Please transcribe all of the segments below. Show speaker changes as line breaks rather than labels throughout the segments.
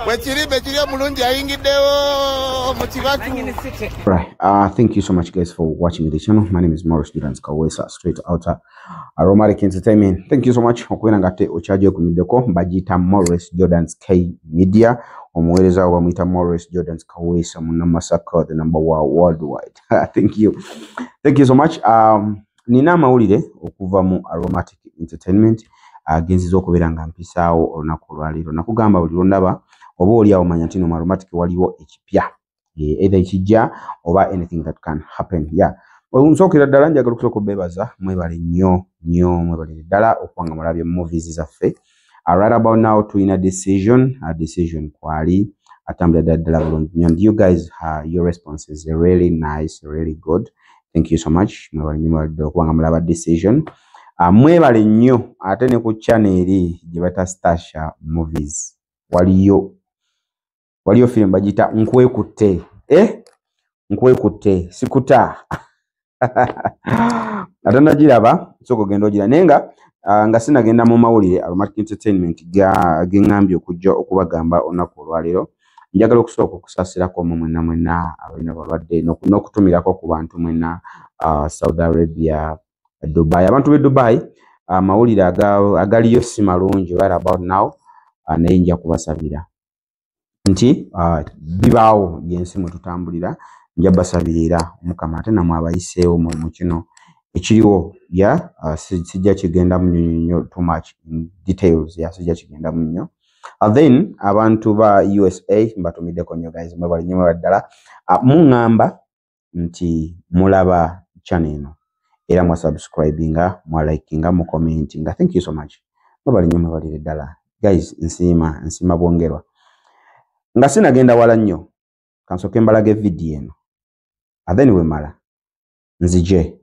Bwekiri bekiri omulungi ayingiddewo mu kibatu.
Right. Thank you so much, guys, for watching the channel. My name is Maurice Durans Kawesa, straight out Aromatic Entertainment. Thank you so much. Okubeera nga ate okyaje kumiddeko mbagiyita Maurice Jordans K Media. Omuweereza wo bamuyita Maurice Jordans Kawesa Munnamasaka, the number one worldwide. Thank you. Thank you so much. Nina amawulire okuva mu Aromatic Entertainment agenziza okubeera nga mpisaawo olunaku olwaleero. Nakugamba buli lwondaba oba oli awo manya nti no mu Aromatic waliwo ekipya. Either ekijja oba anything that can happen. Yeah. Nsookera ddala njagala okusooka okubeebaza, mwebale nnyo nnyo, mwebalire ddala okuba nga mulabye movies zaffe. Right about now tulina decision, a decision kwali atambulira ddala ddala bulungi nnyo. And you guys, your responses are really nice, really good. Thank you so much. Mwebale nnyo, mwebale ddala okuba nga mulaba decision. Mwebale nnyo ate ne ku channel eri gye bayita Stasha Movies. Waliyo film bagiyita Nkwekutte. Nkwekutte, sikuta. Ate nagiraba, nsooka ogenda ogira. Naye nga sinagenda mu mawulire Aromatic Entertainment geŋŋambye okujja okubagamba olunaku olwaleero, njagala okusooka okusaasirako mu mwenna mwenna abalina balwadde n'okutumirako ku bantu mwenna, Saudi Arabia, Dubai. Abantu b'e Dubai, amawulire agaliyo si malungi right about now, naye nja kubasabira nti bibaawo yensi mwe tutambulira, nja basabira era Omukama ate nammwe abayiseewo mu kino ekiriwo. Yeah, sijja kigendamu nnyo nnyo too much in details, yeah, sijja kigendamu nnyo. Then abantu ba USA mbatumiddeko nnyo guys, mwebale nnyo, mwebale ddala. Muŋŋamba nti mulaba channel eno era mwa subscribinga, mwa likinga, mu commentinga. Thank you so much, mwebale nnyo, mwebalire ddala guys. Nsiima, nsiima bwongerwa. Nga sinagenda wala nnyo, kansooke mbalaga evidiyo eno, then wemala nzije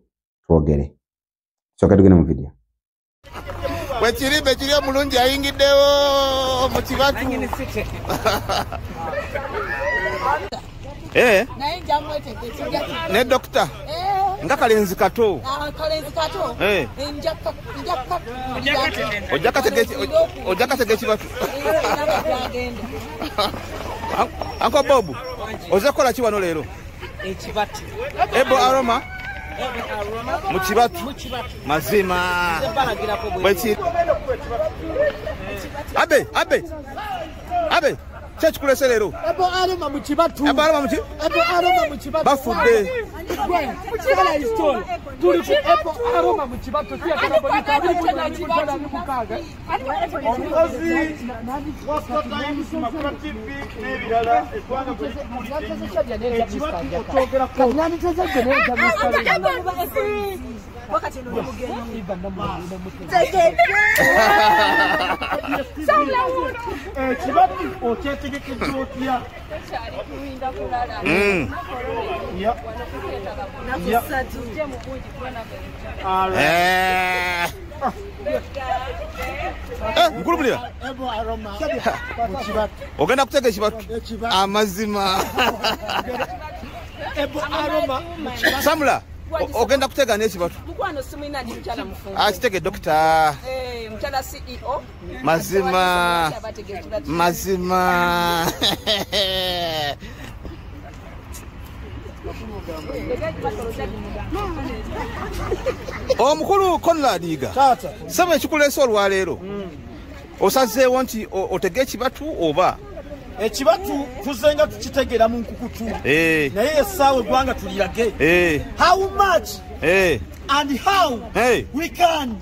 twogere. Sooka tugende mu vidiyo.
Bwekiri bekiri omulungi ayingiddewo mu kibatu. Ne dokita nga kalenzi kato.
Kalenzi kato.
Ojja katega ekibatu. Uncle Bob, ozze kukola ki wano leero?
Ekibatu.
Ebo Aroma mu kibatu. Mazima. Bwekiri. Abe, abe. Abe. Kyekikulese leero?
Ebo Aroma mu kibatu.
Ebo Aroma mu ki?
Ebo Aroma mu kibatu.
Bafudde.
Tuli ku Ebo Aroma mu kibatu.
Omukozi wa Star Times, Makula TV n'ebirala, eggwanga bwe litumulidde ekibatu okwogerako. Ekibatu okyetegekedde otya?
Mukulu Mulira, ogenda kutega ekibatu. Amazima. Samula, ogenda kutega n'ekibatu.
Mukwano simulina ndi mukyala mufumbo.
Akitege dokita.
Mukyala CEO.
Mazima. Mazima. Omukulu Conrad Yiga, saba ekikuleese olwaleero osazeewo nti otege ekibatu oba?
Ekibatu tuzenga tukitegeera mu nkukutu, naye essaawa eggwanga tulirage how much and how we can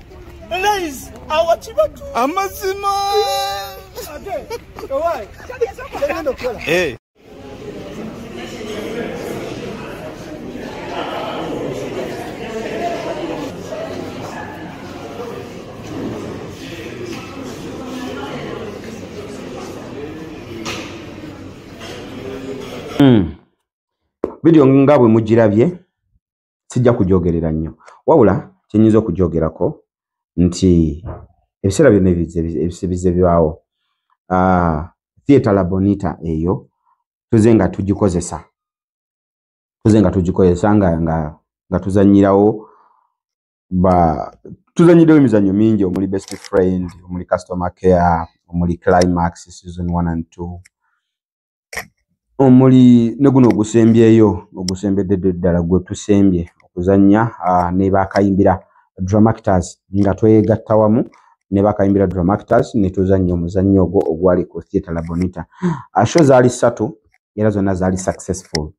raise our kibatu.
Amazima.
Video nga bwe mugirabye sijja kujogerera nnyo, wabula kyenyinza okujogerako nti ebiseera byonna ebisebize bibaawo. Theatre La Bonita eyo tuze nga tugikozesa, nga tuzannyirawo tuzannyiddewo emizannyo mingi omuli Best Friend, omuli Customer Care, omuli Climax season 1 and 2. Omuli ne guno ogusembyeyo, ogusembedde ddala gwe tusembye okuzannya ne Bakayimbira Dramactors, nga twegatta wamu ne Bakayimbira Dramactors ne tuzannya omuzannyo ogwo ogwali ku Theatre La Bonita. Show zaali 3 era zonna zaali successful.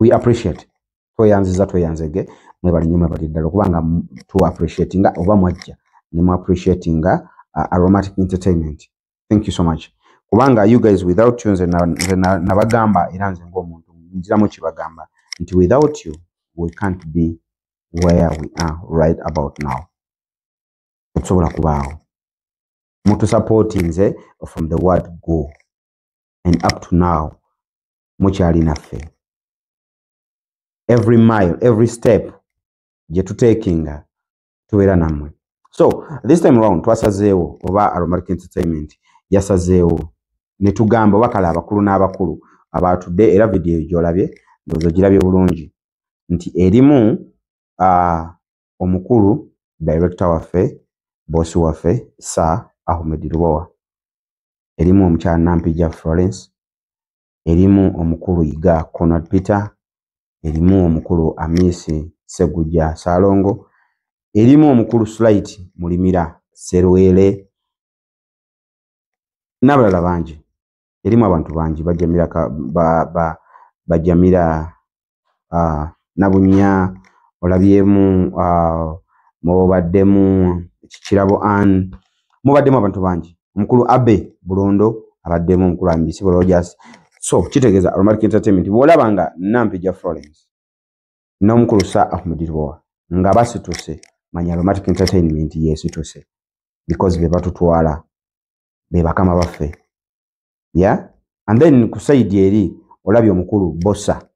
We appreciate, tweyanziza tweyanzege, mwebali nnyo mwebali ddala okubanga tu appreciatinga oba mwajja ne mu appreciatinga Aromatic Entertainment. Thank you so much. Kubanga you guys, without you, nze nabagamba era nze ng'omuntu nziramu kibagamba nti without you we can't be where we are right about now. Tetusobola kubaawo. Mutusupportinze from the word go and up to now mukyali naffe. Every mile, every step gye tutekinga tubeera nammwe. So this time round twasazeewo, oba Aromatic Entertainment yasazeewo ne tugamba oba kale abakulu n'abakulu abatudde, era vidiyo gy'olabye ndowooza ogirabye bulungi nti erimu omukulu director waffe, bosi waffe Sir Ahmed Lubowa, erimu omukyala Nampija Florence, erimu omukulu Yiga Conrad Peter, erimu omukulu Amisi Segujja Salongo, erimu omukulu Slight Mulimira Serwele n'abalala bangi. Erimu abantu bangi, bajamira bajamira Nabunya, olabyemu mubaddemu Kirabo Ann, mubaddemu abantu bangi, omukulu Abe Bulondo abaddemu, omukulu Amisi Rogers. So kitegeeza Aromatic Entertainment bw'olaba nga Nampija Florence n'omukulu Sir Ahmed Lubowa nga basituse, manya Aromatic Entertainment yesituse, because be batutwala, be bakama baffe. Yeah, and then ku side eri olabye omukulu Bossa,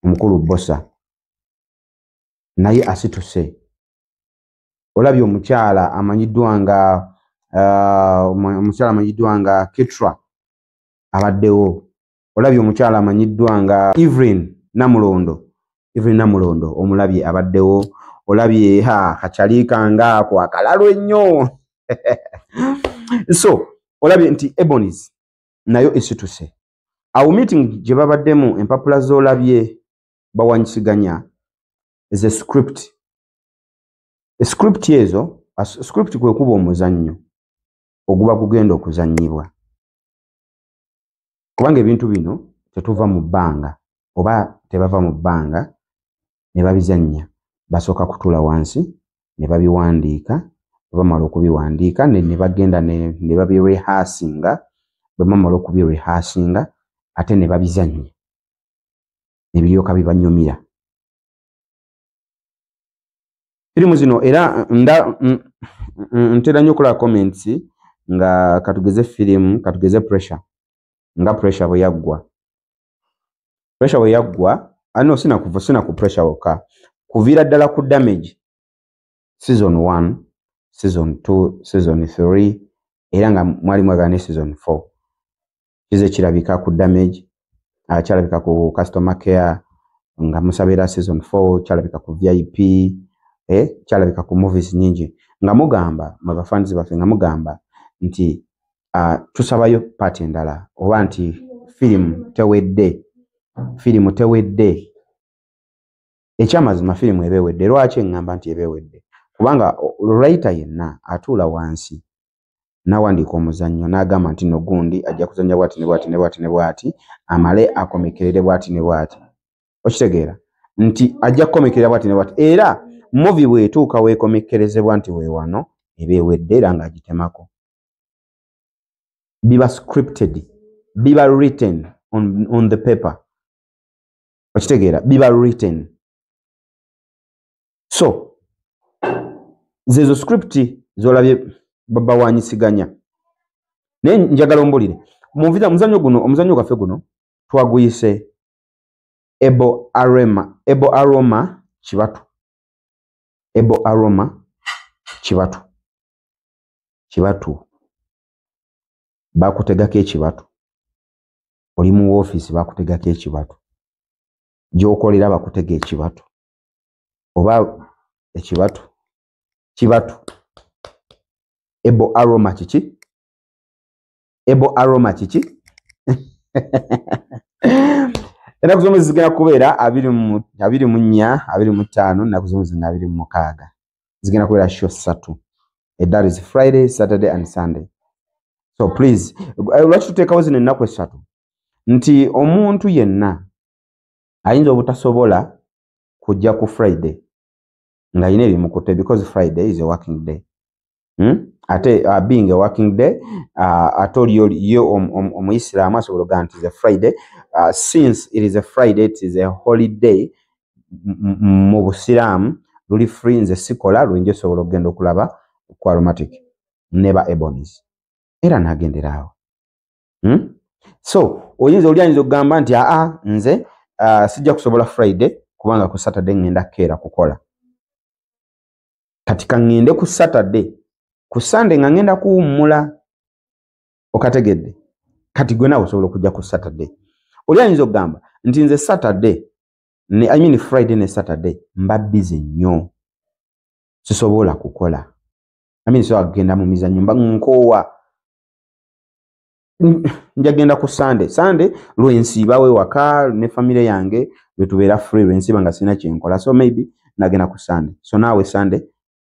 omukulu Bossa naye asituse. Olabye omukyala amanyiddwa nga omukyala amanyiddwa nga Ketra abaddewo. Olabye omukyala amanyiddwa nga Evelyn Namulondo, Evelyn Namulondo omulabye abaddewo. Olabye kakyalika nga ako akalalo ennyo. So olabye nti Ebonies nayo esituse. Awo meeting gye babaddemu, empapula z'olabye bawanyisiganya ze script. Script ezo, script kwe kuba omuzannyo oguba gugenda okuzannyibwa, kubanga ebintu bino tetuva mu bbanga oba tebava mu bbanga ne babizannya. Basooka kutuula wansi ne babiwandiika, bwe bamala okubiwandiika ne bagenda ne babirehasinga, bwe bamala okubirehasinga ate ne babizannya ne biryoka bibanyumira. Firimu zino era ntera nnyo okulaba comments nga katugeze firimu, katugeze Pressure, nga Pressure bwe yaggwa, Pressure bwe yaggwa, ano sina kuva, sina ku Pressure wokka, kuviira ddala ku Damage season 1, season 2, season 3, era nga mwali mwagala ne season 4. Kize kirabika ku Damage, kyalabika ku Customer Care nga musabira season 4, kyalabika ku VIP, kyalabika ku movies nyingi nga mugamba mwe bafanzi baffe, nga mugamba nti tusabayo part endala, oba nti firimu tewedde, firimu tewedde. Ekyamazima firimu eba ewedde. Lwaki eŋŋamba nti eba ewedde? Kubanga writer yenna atuula wansi n'awandiika omuzannyo n'agamba nti no gundi ajja kuzannya bw'ati ne bw'ati ne bw'ati ne bw'ati, amale akomekerere bw'ati ne bw'ati. Okitegeera nti ajja kukomekerera bw'ati ne bw'ati, era movie bw'etuuka weekomekkerezebwa nti weewano eba ewedde era ng'agitemako. Biba scripted, biba written on the paper. Okitegeera, biba written. So zezo script z'olabye babawanyisiganya. Naye njagala ombulire muzannyo guno, omuzannyo gwaffe guno twaguyise Ebo Aroma, Ebo Aroma Kibatu, Ebo Aroma Kibatu, Kibatu bakutegako ekibatu, oli mu woofiisi bakutegako ekibatu, gy'okolera bakutega ekibatu, oba ekibatu kibatu. Ebo Aroma kiki? Ebo Aroma kiki? Ennaku z'omwezi zigenda kubeera 24, 25, ennaku z'omwezi nga 26. Zigenda kubeera show 3. That is Friday, Saturday and Sunday. So please, lwaki tuteekawo zino ennaku 3? Nti omuntu yenna ayinza obutasobola kujja ku Friday nga ayina ebimukutte, because Friday is a working day. Ate being a working day, ate oli ye omuyisiraamu asobola okugamba nti is a Friday. Since it is a Friday, it is a holiday mu busiraamu, luli free, nze sikola, lwenje osobola okugenda okulaba ku Aromatic neba Ebonies era nagendera awo. So oyinza oli ayinza okugamba nti aa nze sijja kusobola Friday kubanga ku Saturday ngenda keera kukola, kati ka ngende ku Saturday, ku Sunday nga ngenda kuwummula. Okategedde? Kati gwe naawe osobola okujja ku Saturday. Oli ayinza okugamba nti nze Saturday ne, I mean Friday ne Saturday mba busy nnyo, sisobola kukola, I mean sobola kugenda mu mizannyo, mba nkoowa, njagenda ku Sunday. Sunday lwensiibawo ewaka ne famire yange, lwetubeera free, lwensiiba nga sirina kyenkola, so maybe nagenda ku Sunday. So naawe Sunday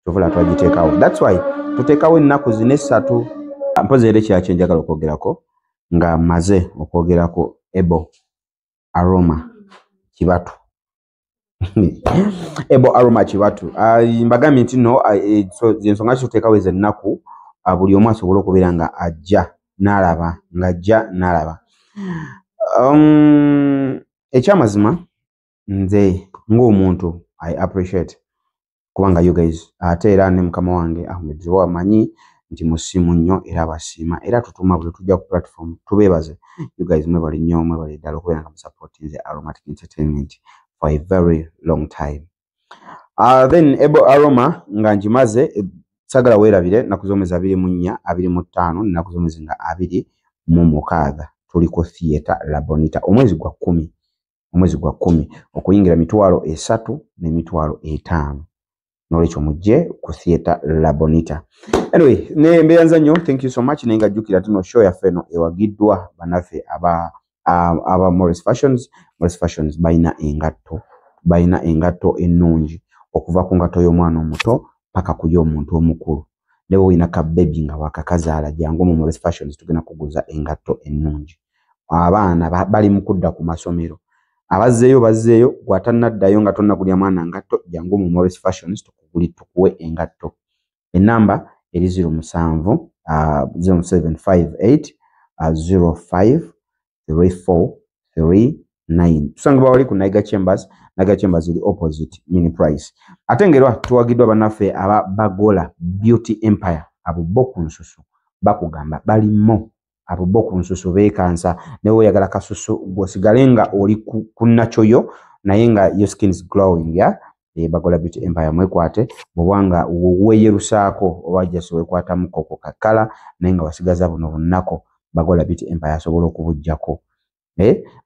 tuvula twagiteekawo. That's why tuteekawo ennaku zino 3. Mpozi era ekirala kyenjagala okwogerako nga maze okwogerako Ebo Aroma Kibatu. Ebo Aroma Kibatu, mbagambye nti no, so ensonga ki tuteekawo ezo ennaku, buli omu asobole okubeera nga ajja n'alaba, ng'ajja n'alaba. Ekyamazima nze ng'omuntu I appreciate kubanga you guys, ate era ne mukama wange Ahmed Ziwa amanyi nti musiimu nnyo era abasiima, era tutuma buli tujja ku platform tubeebaze. You guys mwebale nnyo, mwebale ddala okubeera nga musupportinze Aromatic Entertainment for a very long time. Then Ebo Aroma nga ngimaze, sagala weerabire nnaku z'omwezi 24, 25, nnaku z'omwezi nga 26 tuli ku Theatre La Bonita, omwezi gwa 10, omwezi gwa 10, okuyingira 300,000 n'emitwalo 500. Nolwekyo mujje ku Theatre La Bonita. Anyway, ne mbeeyanza nnyo, thank you so much. Naye nga jjukira tino show yaffe eno ewagiddwa bannaffe aba Morris Fashions. Morris Fashions balina engatto, balina engatto ennungi okuva ku ngatto y'omwana omuto paka ku y'omuntu omukulu. Ne bwe olina ka baby nga wakakazaala, jangu mu Morris Fashions, tugenda kuguza engatto ennungi. Abaana bali mu kudda ku masomero, abazzeeyo bazzeeyo, gw'atannaddayo nga tonnagulya mwana ngatto, jangu mu Morris Fashions tukuwe engatto. Enamba eri 07 0758 053439. Tusangibwa wali ku Naiga Chambers. Naiga Chambers eri opposite Mini Price. Ate ng'era tuwagiddwa bannaffe aba Bagola Beauty Empire. Abo bo ku nsusu bakugamba balimo, abo bo ku nsusu beekansa. Naye oyagala kasusu gw'osigale nga oli ku nakyoyo naye nga your skin is glowing, ya Bagola Beauty Empire mwekwate. Bw'oba nga weeyerusaako oba just weekwatamuko ku kakala naye nga wasigaza buno bunnako, Bagola Beauty Empire asobola okubuggyako.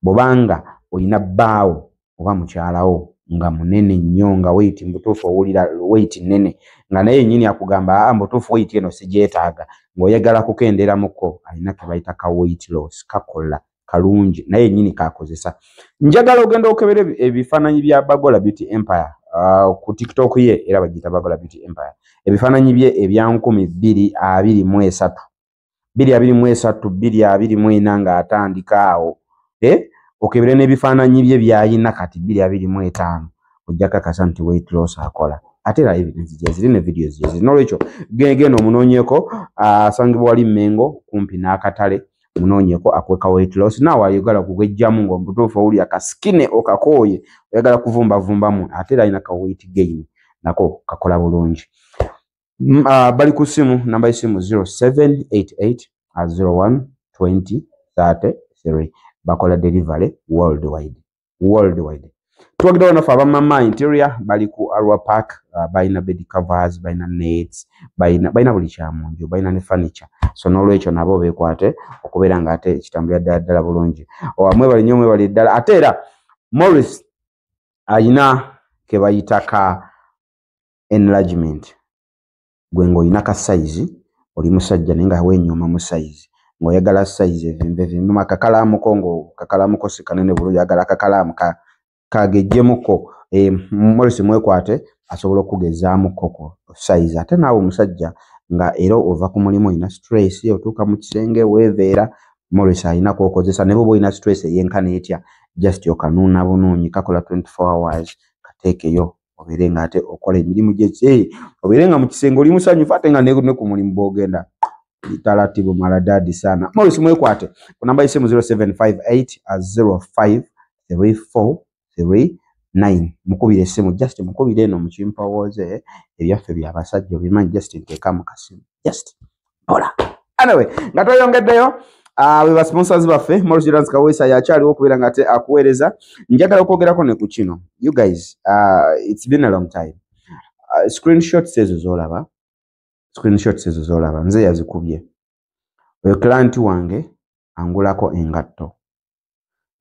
Bw'obanga olina bbaawo oba mukyalawo nga munene nnyo, nga weight mbutuufu owulira weight nnene, nga naye yennyini akugamba aa mbutuufu weight eno sigyetaaga, ng'oyagala kukenderamuko, alina ke bayita ka weight loss, kakola kalungi naye yennyini kakozesa. Njagala ogenda okebera ebifaananyi bya Bagola Beauty Empire ku TikTok ye, era bagiyita Bagola Beauty Empire. Ebifaananyi bye ebya 2023, 2023, 2024 ng'atandika awo, okebere n'ebifaananyi bye by'ayina kati 2025, ojja kakasa nti weight loss akola. Ate era evidence gyeziri ne videos gyeziri. N'olwekyo genda omunoonyeeko, asangibwa wali Mmengo kumpi n'akatale, munoonyeeko akweka weight loss. Naawe ayagala kugwejjamu ng'omutuufu owulira kasikine okakooye, oyagala kuvumbavumbamu, ate era alina ka weight gain nako kakola bulungi. Bali ku ssimu, namba y'essimu 0788 01 20 33. Bakola delivery worldwide, worldwide. Tuwagidde bannaffe aba Mama Interior, bali ku Arua Park. Balina bed covers, balina nets, balina buli kyamunju, balina ne furniture. So n'olwekyo nabo beekwate okubeera nga ate kitambulira ddala ddala bulungi. Mwebale nnyo, mwebale ddala. Ate era Morris ayina ke bayita ka enlargement. Gwe ng'olina ka size, oli musajja naye nga weenyooma mu size, Ng'oyagala size evimbe akakalaamuko ngo kakalaamuko si kanene bulungi, oyagala akakalaamu kagejjemuko, Morris Mwekwate asobola okugezaamuko ku size. Ate naawe omusajja nga era ova ku mulimu olina stress, otuuka mu kisenge weeveera, Morris alina kwokozesa ne bw'oba olina stress eyenkana etya, just okanuuna bunuunyi, kakola 24 hours, kateekeyo obeere nga ate okola emirimu gye, obeere nga mu kisenge oli musanyufu ate nga ne ku mulimu bw'ogenda taratibu maradadi sana. Morris Mwekwate ku namba y'essimu 0758 053439, mukubire essimu, just mukubire eno mukimpawooze, ebyaffe byabasajja obimanyi, just nteeka mu kasimu just mpola. Anyway, nga tweyongeddeyo, be ba sponsors baffe. Morris Jordan Kaweesa yakyaliwo okubeera nga ate akuweereza. Njagala okwogerako ne ku kino, you guys, it's been a long time. Screenshots ezo z'olaba, screenshots ezo z'olaba nze yazikubye. Oyo client wange angulako engatto,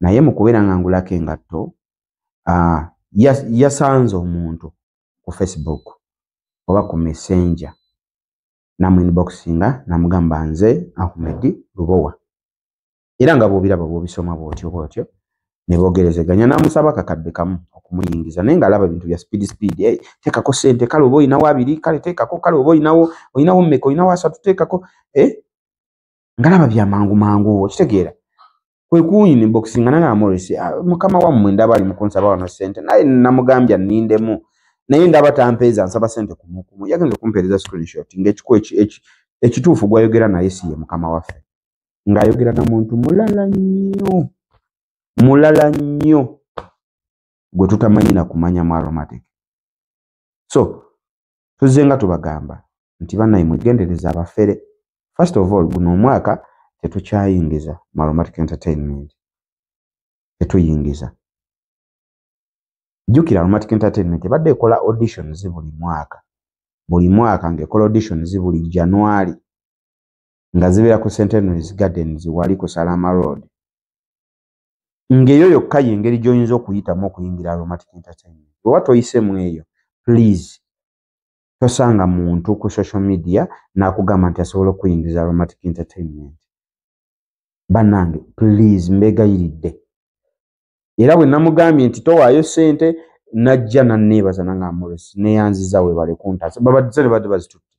naye mu kubeera nga angulako engatto, yasanze omuntu ku Facebook oba ku Messenger namu inboxinga namugamba nze Ahmed Lubowa, era nga bw'obiraba bw'obisoma bw'otyo bw'otyo ne boogerezeganya, n'amusaba akakadde kamu okumuyingiza, naye ng'alaba ebintu bya speed speed, hey, teekako ssente, kale oba olinawo 2, kale teekako, kale oba olinawo mmeka, olinawo 3, teekako, ngalaba bya mangu mangu, okitegeera. Kwe ku inboxinga nanga Morris, mukama wammwe ndaba ali mu kunsaba wano ssente, naye namugambye nnindemu, naye ndaba tampeeza, nsaba ssente kumukumu. Yagenze okumpeereza screenshot ng'ekiko ekituufu gw'ayogera naye si ye mukama waffe, ng'ayogera na muntu mulala nnyo, mulala nnyo gwe tutamanyi na kumanya mu Aromatic. So tuzze nga tubagamba nti bannaye mwegendereza abafere. First of all, guno omwaka tetukyayingiza mu Aromatic Entertainment, tetuyingiza. Jjukira Aromatic Entertainment ebadde ekola auditions buli mwaka, buli mwaka ng'ekola auditions buli January, nga zibeera ku St Henry's Gardens wali ku Salama Road, ng'eyo yokka y'engeri gy'oyinza okuyitamu okuyingira Aromatic Entertainment. Bw'oba toyise mu eyo, please tosanga muntu ku social media n'akugamba nti asobola okuyingiza Aromatic Entertainment. Bannange, please, mbeegayiridde. Era bwe namugambye nti towaayo ssente, najja nanneebaza nanga Morris neyanziza, weebale kuntaasa, babadde badde bazitutte.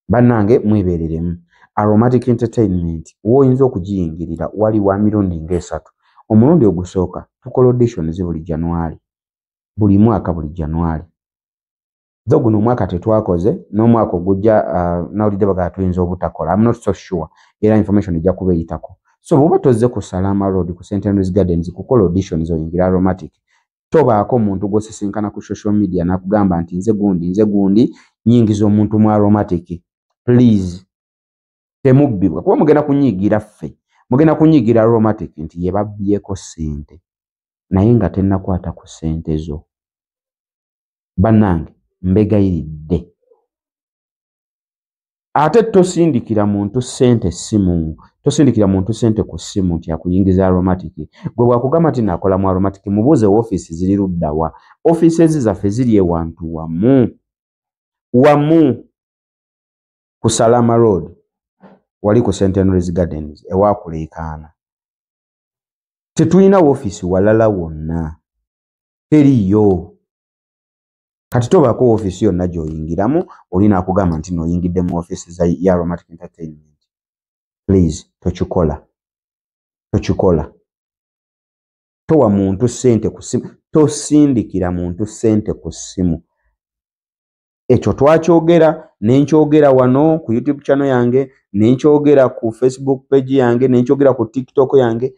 Bannange, mwebeereremu. Aromatic Entertainment w'oyinza okugiyingirira wali wa mirundi ng'esatu. Omulundi ogusooka, tukola auditions buli January, buli mwaka buli January. Zo guno omwaka tetwakoze, n'omwaka ogujja nawulidde bagala tuyinza obutakola, I'm not so sure, era information ejja kuba eyitako. So bw'oba tozze ku Salama Road ku St Henry's Gardens kukola auditions oyingira Aromatic, tobaako omuntu gw'osisinkana ku social media n'akugamba nti nze gundi, nze gundi, nyingiza omuntu mu Aromatic. Please temubbibwa, kuba mugenda kunyiigira ffe, mugenda kunyiigira Aromatic nti ye babbyeko ssente naye nga tennakwata ku ssente zo. Bannange, mbegayiridde. Ate tosindikira muntu ssente ssimu, tosindikira muntu ssente ku ssimu nti akuyingiza Aromatic. Gwe bwakugamba nti nakola mu Aromatic, mubuuze ofiisi ziri luddawa. Offices zaffe ziri ewantu wamu wamu ku Salama Road wali ku St Henry's Gardens ewakuleekaana. Tetulina woofiisi walala wonna, teriyo. Kati tobaako woofiisi yonna gy'oyingiramu oli naakugamba nti n'oyingidde mu ofiisi ya Aromatic Entertainment. Please tokikola, tokikola. Towa muntu ssente ku ssimu, tosindikira muntu ssente ku ssimu. Ekyo twakyogera, nenkyogera wano ku YouTube channel yange, nenkyogera ku Facebook page yange, nenkyogera ku TikTok yange,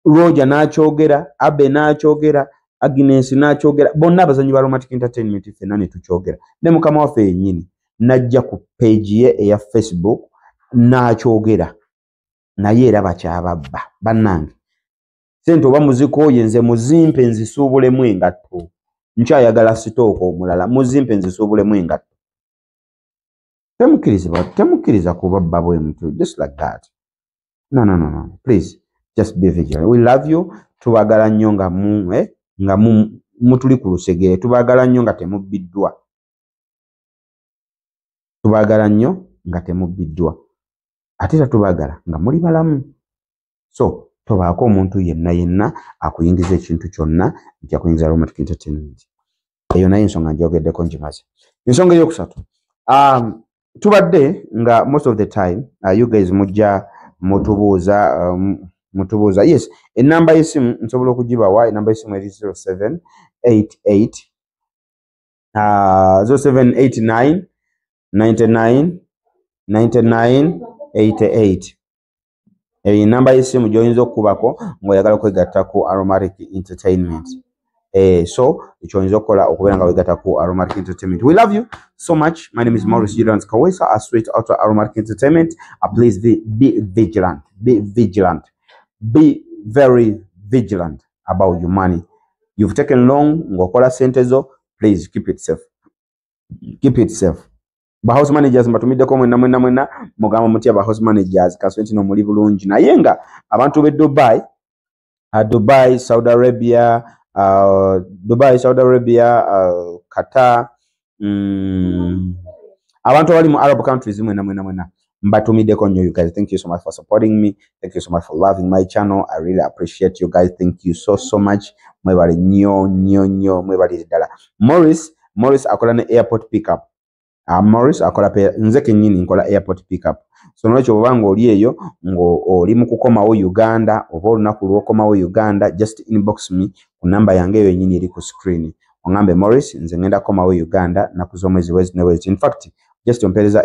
Roger n'akyogera, Abe n'akyogera, Agnes n'akyogera, bonna abazanyi ba Aromatic Entertainment ffenna ne tukyogera, ne mukama waffe yennyini n'ajja ku page ye eya Facebook n'akyogera, naye era bakyababba. Bannange, sente oba muzikooye, nze muzimpe nzisuubulemu engatto, nkyayagala stock omulala, muzimpe nzisuubulemu engatto. Temukkirizibwa, temukkiriza kubabba bwe mutyo, just like that. No, no, no, no, please just be vigilant. We love you, tubagala nnyo nga mu nga mutuli ku lusegere, tubaagala nnyo nga temubbiddwa, tubaagala nnyo nga temubbiddwa. Ate era tubaagala nga muli balamu. So tobaako omuntu yenna yenna akuyingiza ekintu kyonna nti akuyingiza Aromatic Entertainment. Eyo nayo ensonga njogeddeko ngimaze. Ensonga eyokusatu, tubadde nga most of the time you guys mujja mutubuuza yes, enamba y'essimu nsobola okugibawa. Enamba y'essimu eri 0788 0789 99 99 88. Eyo enamba y'essimu gy'oyinza okukubako ng'oyagala okwegatta ku Aromatic Entertainment. So ekyoyinza okukola okubeera nga weegatta ku Aromatic Entertainment. We love you so much. My name is Maurice Gideon Kawesa, a straight out of Aromatic Entertainment. Please be vigilant, be vigilant, be very vigilant about your money. You've taken long ng'okola sente zo, please keep it safe, keep it safe. Ba house managers mbatumiddeko mwenna mwenna mwenna, mugamba mutya ba house managers? Kaswe nti muli bulungi. Naye nga abantu b'e Dubai, Dubai, Saudi Arabia, Qatar, abantu abali mu Arab countries mwenna mwenna mwenna mbatumiddeko nnyo. You guys, thank you so much for supporting me, thank you so much for loving my channel. I really appreciate you guys, thank you so so much. Mwebale nnyo nnyo nnyo, mwebalire ddala. Morris akola ne airport pickup. Morris akola nze kennyini nkola airport pickup. So nolwekyo bw'oba ng'oli eyo ng'oli mu kukomawo Uganda oba olunaku lw'okomawo Uganda, just inbox me ku namba yange eyo yennyini eri ku screen, oŋŋambe Morris nze ngenda kukomawo Uganda nnaku z'omwezi bwezi ne bwezi. In fact just ompeereza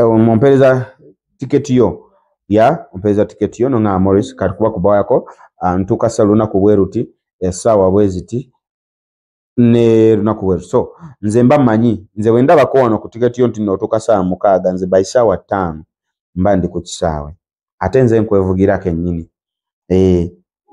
ompeereza tiketi yo, ya ompeereza tiketi yo noŋŋamba Morris kati kuba kubawako ntuuka sa lunaku bwe ruti essaawa bwe ziti ne lunaku bwe. So nze mba mmanyi, nze bwe ndabako wano ku tiketi yo nti nootuuka ssaawa 6, nze by ssaawa 5 mba ndi ku kisaawe, ate nze nkwevugira kennyini.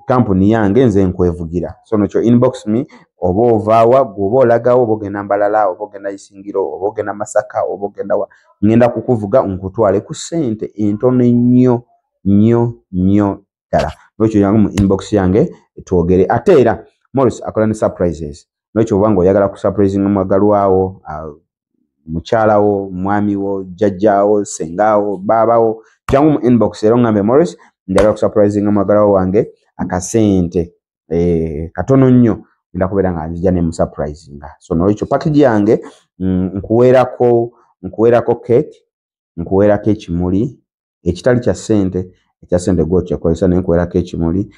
Kampuni yange nze nkwevugira. So nokyo inbox me oba ovaawa, gwe oba olagawo, oba ogenda Mbalala, oba ogenda Isingiro, oba ogenda Masaka, oba ogenda wa, ngenda kukuvuga nkutwale ku ssente entono ennyo nnyo nnyo ddala. Nolwekyo yangu mu inbox yange twogere. Ate era Morris akola ne surprises. Nolwekyo oba ng'oyagala ku surprising mwagalwawo, mukyalawo, mwamiwo, jjajjaawo, sengaawo, baabawo, jangu mu inbox era oŋŋambe Morris njagala ku surprising mwagalwawo wange akasente katono nnyo, ngenda kubeera nga nzija ne mu surprisinga. So nolwekyo package yange nkuweerako cake, nkuweerako ekimuli ekitali kya ssente, ekya ssente gwe okyekozesa, naye nkuweerako ekimuli,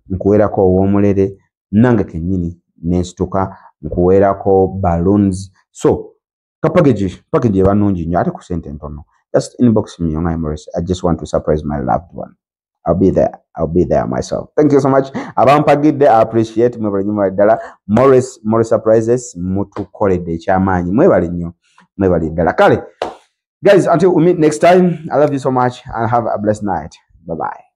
nkuweerako ow'omulere nange kennyini nensituka, nkuweerako balloons. So ka package eba nnungi nnyo ate ku ssente ntono. Just inbox me on Morris, I just want to surprise my loved one. I'll be there. I'll be there myself. Thank you so much. Abampagidde, I appreciate. Mwebale nnyo ddala. Morris Surprises mutukoledde ekyamaanyi. Mwebale nnyo. Mwebale ddala. Kale guys, until we meet next time, I love you so much and have a blessed night. Bye bye.